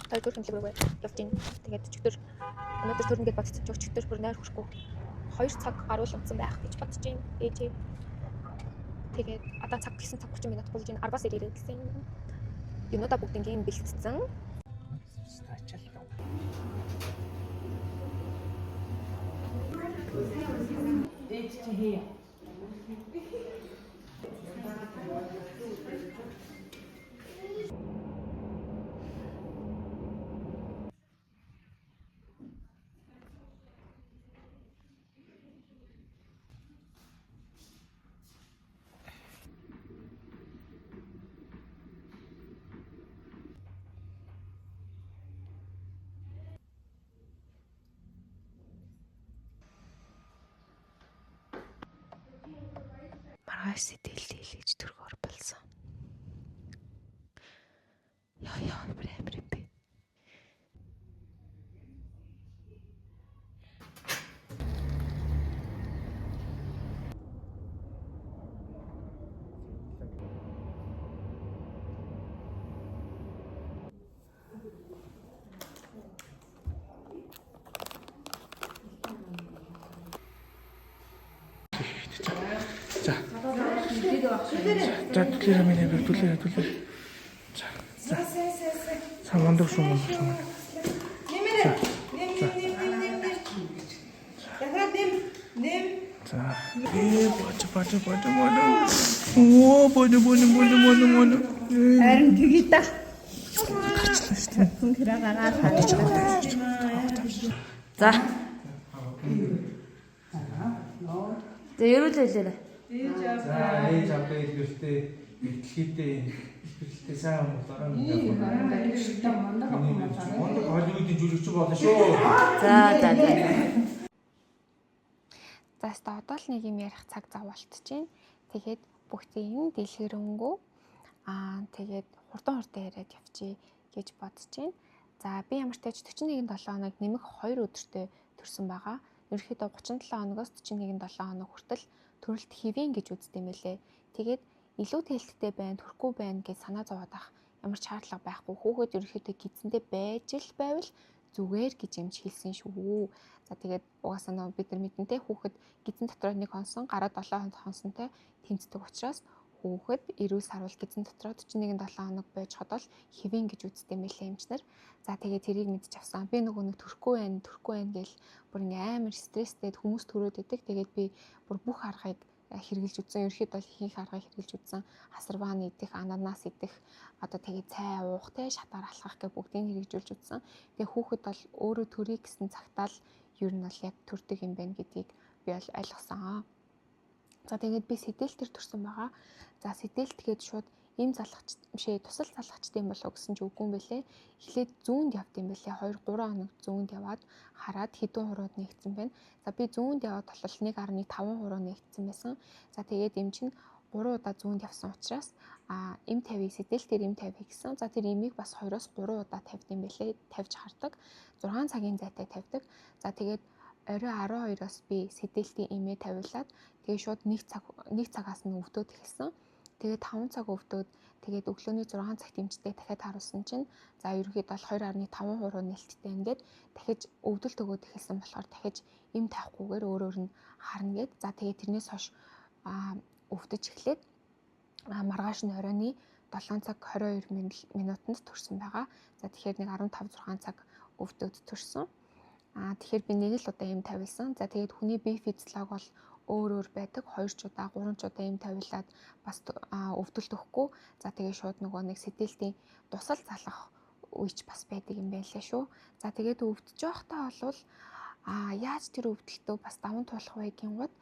Хоёрдугаар хэмнэлэг рүүгээ явж гин. Тэгээд өчигдөр өнөөдөр төрнө гэж бодсон чи өчигдөр бүр нойр хүрэхгүй 2 цаг гаруй л унтсан байх гэж бодож гин. Ээжээ. Тэгээд одоо цаг 9 цаг 30 минут болж гин. 10-аас ирээрэй гэсэн. Юмудаа бүгднийг бэлтцсэн. Ээж чи хий. Маргааш сэтгэл дийлэж төрхөөр болсон. Яа яа амар амар юм бэ. За. За түлээрэ миний би түлээрэ түлээрэ. За. За. За мундаг шүү мундаг шүү. Нэмэрэ. Нэм нэм нэм нэм нэм нэм. Дахиад нэм нэм. За. Ээ бож бож бож бож. Оо бож бож бож бож бож. Харин тэгье та. Гарчлаа шүү дээ. Хүн хэрэг гараад За. За ерөөлөө хэлээрэй. За ээж авдаа илгэртэй ихтгэхдээ ихтэй сайн хүмүүс дараа нь мундаг Холливуудын жүжигчин болно шүү. За за за. За өстө одоо л нэг юм ярих цаг зав болтчихээн. Тэгээд бүгдийг нь дэлгэрэнгүй тэгээд хурдан хурдан яриад явчих гэж бодож байна. За би ямар ч тач 41 7 хоног нэмэх 2 өдөртөө төрсөн байгаа. Ерөнхийдөө 37 хоногоос 41 7 хоног хүртэл төрөлт хэвэн гэж үздэг юм байлээ. Тэгээд илүү тээлттэй байна, төрөхгүй байна гэж санаа зовоод ах ямар ч шаардлага байхгүй. Хүүхэд ерөнхийдөө гидсэндээ байж л байвал зүгээр гэж юмч хэлсэн шүү. За тэгээд угаасаа нөө бид нар мэдэнтэй хүүхэд гидсэн дотроо нэг хонсон, гараа 7 хонсонтой тэмцдэг учраас хүүхэд эрүүл саруул гидсэн дотроо 41 7 хоног байж ходол хэвэн гэж үздэг юм байлээ эмчнэр. За тэгээд тэрийг мэдчих авсан. Би нөгөө нэг төрөхгүй байна, төрөхгүй байна гэл бүр ингээ амар стресстэй хүмүүс төрөөд идэг. Тэгээд би бүр бүх аргыг хэрэгжилж үзсэн. Ерөнхийдөө бол ихэнх аргыг хэрэгжилж үзсэн. Хасарван идэх, ананас идэх, одоо тэгээд цай уух, тэ шатаар алхах гэх бүгдийг хэрэгжүүлж үзсэн. Тэгээ хүүхэд бол өөрөө төрье гэсэн цагтаа л ер нь бол яг төрдөг юм байна гэдгийг би бол ойлгосон. За тэгээд би сэтэл төр төрсөн байгаа. За сэтэлт гээд шууд им залхач бишээ тусал залхачтай юм болов гэсэн чи үгүй юм бэлээ. Эхлээд зүүнд явд юм бэлээ. 2 3 хоног зүүнд яваад хараад хэдэн хурууд нэгдсэн байна. За би зүүнд яваад болол 1.5 хуруу нэгдсэн байсан. За тэгээд эм чинь 3 удаа зүүнд явсан учраас эм 50-ыг сэтэл дээр эм 50 гэсэн. За тэр эмийг бас 2-оос 3 удаа тавьд юм бэлээ. Тавьж хардаг. 6 цагийн зайтай тавьдаг. За тэгээд орой 12-оос би сэтэлтийн эмээ тавиулаад тэгээд шууд 1 цагаас нь өвдөөд эхэлсэн. Тэгээд 5 цаг өвдөөд тэгээд өглөөний 6 цагт эмчтэй дахиад харуулсан чинь за ерөнхийдөө бол 2.5 хуруу нээлттэй ингээд дахиж өвдөлт өгөөд эхэлсэн болохоор дахиж эм тавихгүйгээр өөрөөр нь харна гэд. За тэгээд тэрнээс хойш өвдөж эхлээд маргааш нь оройны 7 цаг 22 минутанд төрсөн байгаа. За тэгэхээр нэг 15 6 цаг өвдөд төрсөн. Тэгэхээр би нэг л удаа эм тавилсан. За тэгээд хүний бие физиолог бол өөр өөр байдаг. 2 ч удаа, 3 ч удаа эм тавилаад бас өвдөлт өгөхгүй. За тэгээд шууд нөгөө нэг сэтэлтийн дусал залах үеч бас байдаг юм байлаа шүү. За тэгээд өвдөж байхдаа болвол яаж тэр өвдөлтөө бас даван туулах вэ гингууд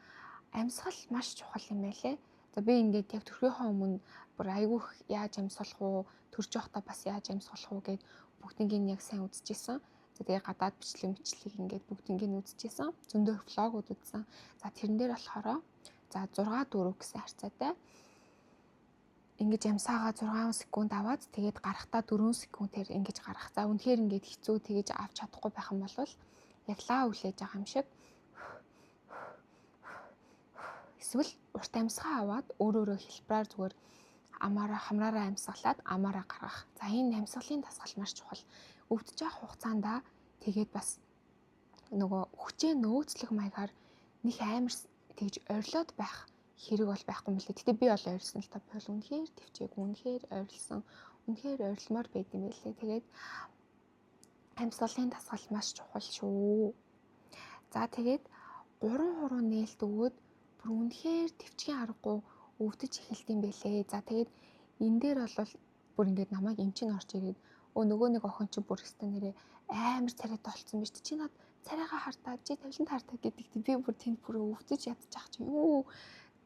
амьсгал маш чухал юм байлээ. За би ингээд яг төрхийнхөө өмнө бүр айгүйх яаж амьсгалах уу, төрж байхдаа бас яаж амьсгалах уу гэд бүгднийг нь яг сайн үзчихсэн. За тэгээ гадаад бичлэг ингээд бүгднийг нь үзчихсэн. Зөндөө влогууд үзсэн. За тэрэн дээр болохоор за 6 4 гэсэн харьцаатай ингэж ямсаага 6 секунд аваад тэгээд гарахтаа 4 секундээр ингэж гарах. За үнэхээр ингээд хэцүү тэгэж авч чадахгүй байх юм бол яг лаа үлээж байгаа юм шиг эсвэл урт амьсгаа аваад өөр өөрө хэлбраар зүгээр Амаараа хамраараа амьсгалаад амаараа гаргах. За, энэ амьсгалын дасгал маш чухал. Өвдөж явах хугацаанд тэгээд бас нөгөө хүчээ нөөцлөх маягаар нэг амар тэгж орилоод байх хэрэг бол байхгүй юм лээ. Гэтэ би бол орилсон л та. Би бол үнэхээр тэвчээг, үнэхээр орилсон, үнэхээр орилмоор байд юм байлээ. Тэгээд амьсгалын дасгал маш чухал шүү. За, тэгээд 3 хуруу нээлт өгөөд бүр үнэхээр тэвчгийн аргагүй өвдөж эхэлт юм бэлээ. За, тэгээд энэ дээр бол бүр ингээд намайг эмчин орж ирээд, өө, нөгөө нэг охин чи бүр өстө нэрээ амар царайтай болцсон биз, чи над царайгаа хартаа, чи тавиланд хартаа гэдэгт би бүр тэнд бүр өвдөж ядчих чи юу,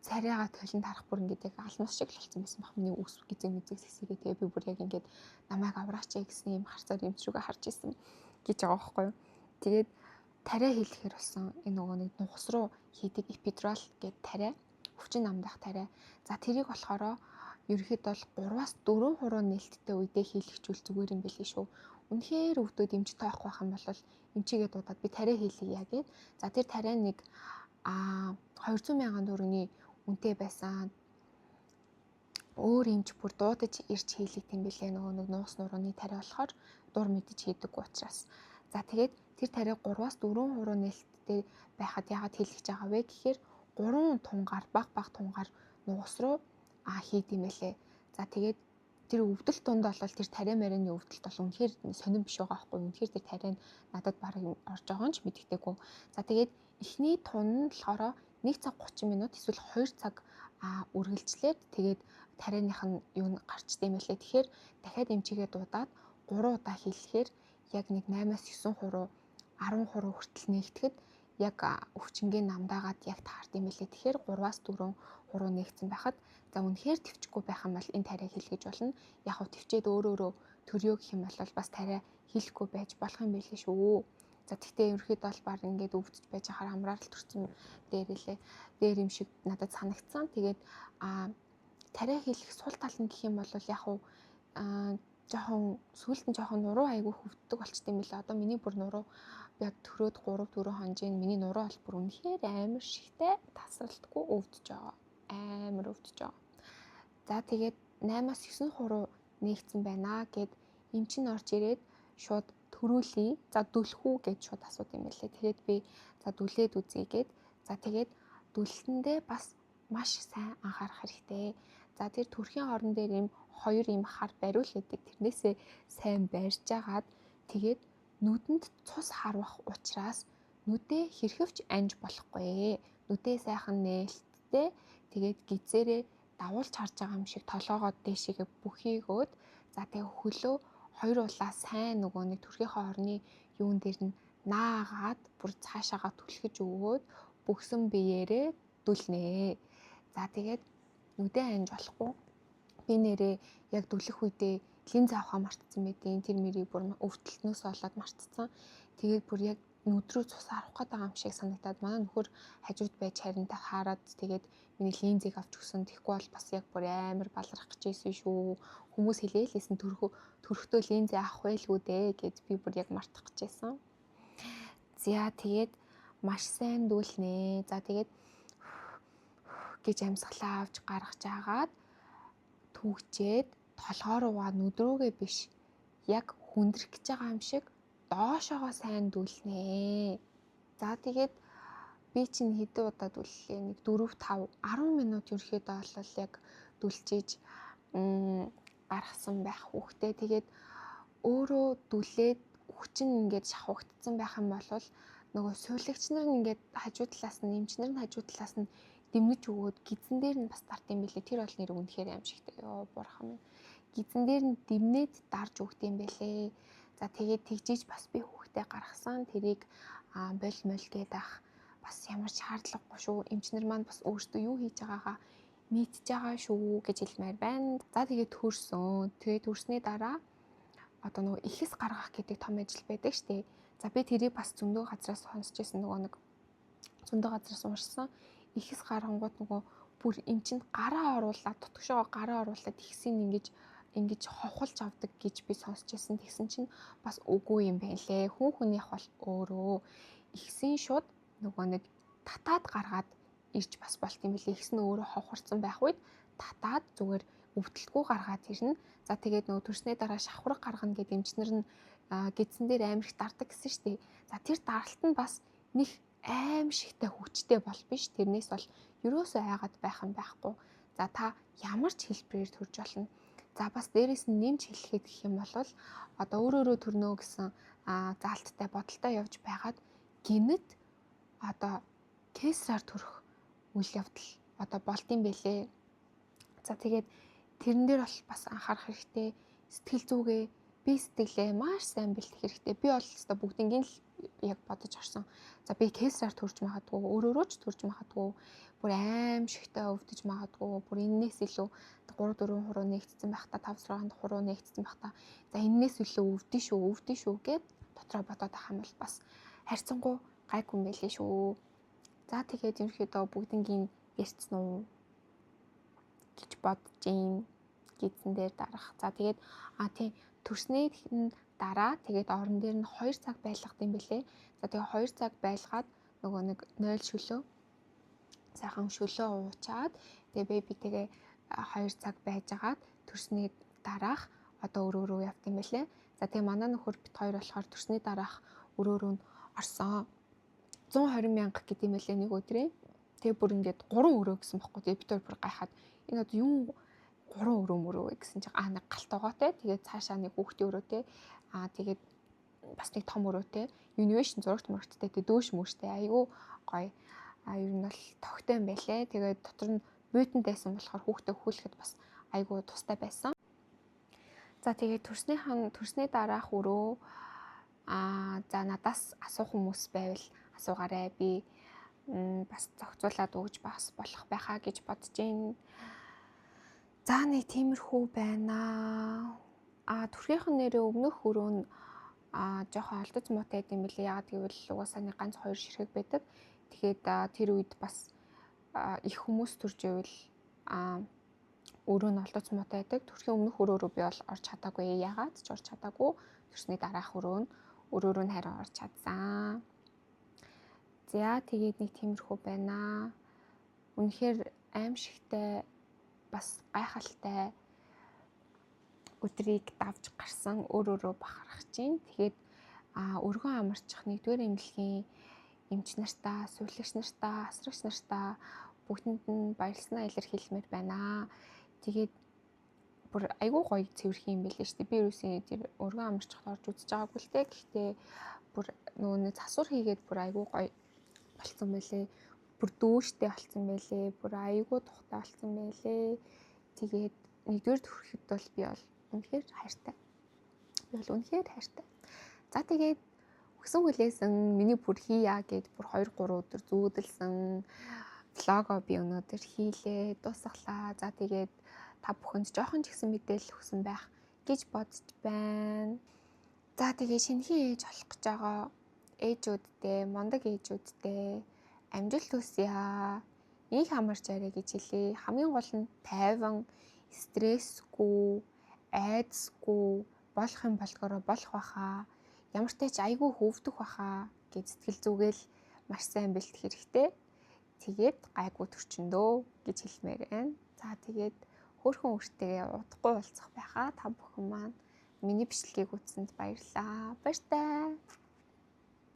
царайгаа толинд харах бүр ингээд яг алмас шиг л болсон байсан баг миний үс гизэг мэзэг сэсэгээ. Тэгээ би бүр яг ингээд намайг авраач гэсэн юм харцаар эмч рүүгээ харж исэн гэж байгаа байхгүй юу. Тэгээд тариа хийлгэхээр болсон энэ нөгөө нэг нугас руу хийдэг эпидурал гэдэг тариа, өвчин намдах тариа. За, тэрийг болохоор ерөнхийдөө бол 3-аас 4 хуруу нээлттэй үедээ хийлгэчүүл зүгээр юм билээ шүү. Үнэхээр өвдөд эмч тоохгүй байх юм бол эмчигээ дуудаад би тариа хийлгэе гээд. За, тэр тариа нэг 200 мянган төгрөгийн үнэтэй байсан. Өөр эмч бүр дуудаж ирж хийлэгт юм билээ. Нөгөө нэг нуус нурууны тариа болохоор дур мэдэж хийдэггүй учраас. За, тэгээд тэр тариа 3-аас 4 хуруу нээлттэй байхад яагаад хийлгэж байгаа вэ гэхээр 3 тунгаар, баг баг тунгаар нугас руу хийд юм байлээ. За, тэгээд тэр өвдөлт тунд бол тэр тариа марианы өвдөлт бол үнэхээр сонирн биш байгаа байхгүй. Үнэхээр тэр тариа нь надад бараг орж байгаа нь ч мэддэггүй. За, тэгээд эхний тун нь болохоор 1 цаг 30 минут эсвэл 2 цаг үргэлжлээд тэгээд тарианых нь юу нь гарчд юм байлээ. Тэгэхээр дахиад эмчигээ дуудаад 3 удаа хийлгэхээр яг нэг 8-аас 9 хуруу, 10 хуруу хүртэл нэгтгэхэд яг өвчнгийн намдаагаад яг таард юм байлээ. Тэгэхээр 3-аас 4 хуруу нэгдсэн байхад, за, үнэхээр тэвчихгүй байх юм бол энэ тариаг хийлгэж болно. Яг хав тэвчээд өөр өөрөө төрйөө гэх юм бол бас тариа хийлэхгүй байж болох юм байлээ шүү. За, тэгтээ ерөнхийдөө бол баг ингээд өвдөж байж ахаар амраар л төрсөн дээрэлээ. Дээр юм шиг надад санагдсан. Тэгээд тариа хийлэх сул тал нь гэх юм бол яг хав жоохон сүүлд нь жоохон нуруу айгүй хөвддөг болчт юм билээ. Одоо миний бүр нуруу, би төрөөд 3 4 хонжийн миний нуруу бол бүр үнэхээр амар шигтэй, тасралтгүй өвдөж байгаа. Амар өвдөж байгаа. За, тэгээд 8-аас 9 хуруу нэгдсэн байна гэд эмч нь орж ирээд шууд төрүүлье. За, дүлэх үү гэж шууд асууд юм байлээ. Тэгээд би за, дүлээд үзье гэд. За, тэгээд дүлтэндээ бас маш сайн анхаарах хэрэгтэй. За, тэр төрхийн орон дээр ийм хоёр ийм хар бариул гэдэг. Тэрнээсээ сайн барьж агаад тэгээд нүдэнд цус харвах учраас нүдээ хэрхэвч анж болохгүй. Нүдээ сайхан нээлттэй, тэгээд гизээрээ давуулж харж байгаа юм шиг толгоогоо дээшээгээ бүхийгөөд, за, тэгээ хөлөө хоёр улаа сайн нөгөө нэг төрхийнхээ орны юун дээр нь наагаад бүр цаашаага түлхэж өгөөд бөгсөн биеэрээ дүлнэ. За, тэгээд нүдээ анж болохгүй. Би нэрээ яг дүлэх үедээ линз авахаа мартсан байдیں۔ Тэр мэрийг бүр өвдөлтнөөс болоод мартцсан. Тэгээд бүр яг нүд рүү цус харах гээд байгаа юм шиг санагдаад манай нөхөр хажууд байж харин та хараад тэгээд миний линзийг авч өгсөн. Тэгэхгүй бол бас яг бүр амар баларх гэж ийсэн шүү. Хүмүүс хэлээлээсэн, төрхөө төрхтөө линзээ авах байлгүй дээ гэж, би бүр яг мартах гэж байсан. За, тэгээд маш сайн дүүлнэ. За, тэгээд гэж амьсгалаа авч гаргаж агаад түүгчээд толгоо руугаа, нүд рүүгээ биш, яг хүндрэх гэж байгаа юм шиг доошоогоо сайн дүүлнэ. За, тэгээд би чинь хэдэн удаа дүллээ? Нэг 4 5 10 минут ерөөхдөө бол яг дүлжиж гаргасан байх хүүхдээ. Тэгээд өөрөө дүлээд хүчин ингээд шахуугдсан байх юм бол нөгөө суулагч нар нь ингээд хажуу талаас нь, эмч нар нь хажуу талаас нь дэмнэж өгөөд гизэн дээр нь бас дарт юм билээ. Тэр бол нэр үнэхээр аимшигтэй. Йоо, бурхан минь. Гизэн дээр нь дэмнээд дарж өгд юм бэлээ. За, тэгээд тэгжиж бас би хүүхдээ гаргасан. Тэрийг бол мол гээд ах бас ямар шаардлагагүй шүү. Эмчнэр маань бас өөртөө юу хийж байгаагаа мэдж байгаа шүү гэж хэлмээр байна. За, тэгээд төрсөн. Тэгээд төрсний дараа одоо нөгөө ихэс гаргах гэдэг том ажил байдаг штэ. За, би тэрийг бас зөндөө газраас сонсч байсан, нөгөө нэг зөндөө газраас уншсан. Ихэс гаргангууд нөгөө бүр эмчинд гараа оруулаад, дутгшоогоо гараа оруулаад ихсийг ингэж ингэж ховхолж авдаг гэж би сонсч байсан. Тэгсэн чинь бас үгүй юм байна лээ. Хүн хүнийх бол өөрөө ихсийн шууд нөгөө нэг татаад гаргаад ирж бас болт юм билээ. Ихс нь өөрөө ховхорцсон байх үед татаад зүгээр Өвдөлтгүй гаргаад ирнэ. За тэгээд нөгөө төрсний дараа шавхраг гаргана гэдэг эмчнэр нь гэдсэн дээр амар их дардаг гэсэн шүү дээ. За тэр даралт нь бас них аимшигтай хүчтэй бол биш. Тэрнээс бол ерөөсөө айгаад байх юм байхгүй. За та ямар ч хэлбэрээр төрж болно. За бас дээрэс нь нэмж хэлэхэд гэх юм бол одоо өөр өөрөө төрнө гэсэн заалттай бодолтой явж байгаад гинэт одоо кейсаар төрөх үйл явдал одоо болд юм бэлээ. За тэгээд тэрэн дээр бол бас анхаарах хэрэгтэй. Сэтгэл зүгээ би сэтгэлээ маш сайн бэлтгэх хэрэгтэй. Би бол өстой бүгднийг л яг бодож орсон. За би кейсаар төрж магадгүй, өөрөөрөө ч төрж магадгүй, бүр аимшигтай өвдөж магадгүй, бүр эннээс илүү 3 4 хуруу нэгтсэн байхдаа 5 6 хуруу нэгтсэн байхдаа за эннээс илүү өвдөн шүү, өвдөн шүү гэд дотроо бодоод ах юм бол бас харьцангуй гайгүй юм байлээ шүү. За тэгээд ерөнхийдөө бүгднгийн ярьцсан уу гэж бодож гин гэдсэн дээр дарах. За тэгээд тийм төрсний дараа тэгээд орон дээр нь 2 цаг байлгад юм бэлээ. За тэгээд 2 цаг байлгаад нөгөө нэг 0 шөлөө сайхан шөлөө уучаад тэгээд бэбитэйгээ 2 цаг байжгаад төрсний дараах одоо өрөө рүү явт юм бэлээ. За тэгээд манай нөхөр бит хоёр болохоор төрсний дараах өрөө рүү нь орсон. 120 мянга гэдэг юм бэлээ нэг өдрийн. Тэгээ бүр ингээд 3 өрөө гэсэн бохгүй. Тэгээ бит хоёр бүр гайхаад энэ одоо юу 3 өрөө мөрөө вэ гэсэн чинь нэг галт огоотой. Тэгээд цаашаа нэг хүүхдийн өрөөтэй. Тэгээд бас нэг том өрөөтэй. Юнивершн зурагт мөрөгттэй. Тэгээд дөөш мөштэй. Айгүй гоё. Ер нь бол тогтой юм байлээ. Тэгээд дотор нь муйтанд байсан болохоор хүүхдээ хүүлэхэд бас айгүй тустай байсан. За тэгээд төрсний дараах өрөө за надаас асуух хүмүүс байвал асуугаарай. Би бас зохицуулаад өгч бас болох байхаа гэж бодож байна. За нэг тиймэрхүү байна. Төрхийнхэн нэрээ өмнөх өрөө нь жоохон олдоц муутай юм билээ. Яагаад гэвэл угаасаа нэг ганц хоёр ширхэг байдаг. Тэгэхээр тэр үед бас их хүмүүс төрж ивэл өрөө нь олдоц муутай байдаг. Төрхийн өмнөх өрөө рүү би бол орж чадаагүй. Яагаад ч орж чадаагүй. Төрсний дараах өрөө нь өрөө рүү нь харин орж чадсан. За тэгээд нэг тиймэрхүү байна. Үнэхээр аимшигтай бас гайхалтай өдрийг давж гарсан өөр өөрөө бахархаж чинь. Тэгээд өргөн амарчих нэгдүгээр эмнэлгийн эмч нартаа, сувилагч нартаа, асрагч нартаа бүгдэнд нь баярлснаа илэрхийлмээр байна. Тэгээд бүр айгүй гоё цэвэрхэн юм байлээ шүү дээ. Би юусэн тэр өргөн амарчихд орж үзэж байгаагүй л дээ. Гэхдээ бүр нөгөө нэг засвар хийгээд бүр айгүй гоё болцсон байлээ. Бүр дүүштэй болцсон байлээ. Бүр айгүй тухтай болцсон байлээ. Тэгээд нэгдүгээр төрөхөд бол би бол үнэхээр хайртай. Би бол үнэхээр хайртай. За тэгээд өгсөн хүлээсэн миний бүр хийя гэд бүр 2 3 өдөр зүүдэлсэн влого би өнөөдөр хийлээ, дуусглаа. За тэгээд та бүхэнд жоохон ч гэсэн мэдээлэл өгсөн байх гэж бодож байна. За тэгээ шинэхэн ээж болох гэж байгаа ээжүүдтэй, мундаг ээжүүдтэй амжилт хүсье. Инх амарч арай гэж хэлье. Хамгийн гол нь тайван, стрессгүй, айдасгүй болох юм болдгороо болох байхаа. Ямар ч тач айгүй хөвдөх байхаа гэж сэтгэл зүгээл маш сайн бэлтгэх хэрэгтэй. Тэгээд гайгүй төрчөндөө гэж хэлмээр байна. За тэгээд хөөрхөн үртэйгээ удахгүй уулзах байхаа. Та бүхэн маань миний бичлэгийг үзсэнд баярлалаа. Баяртай.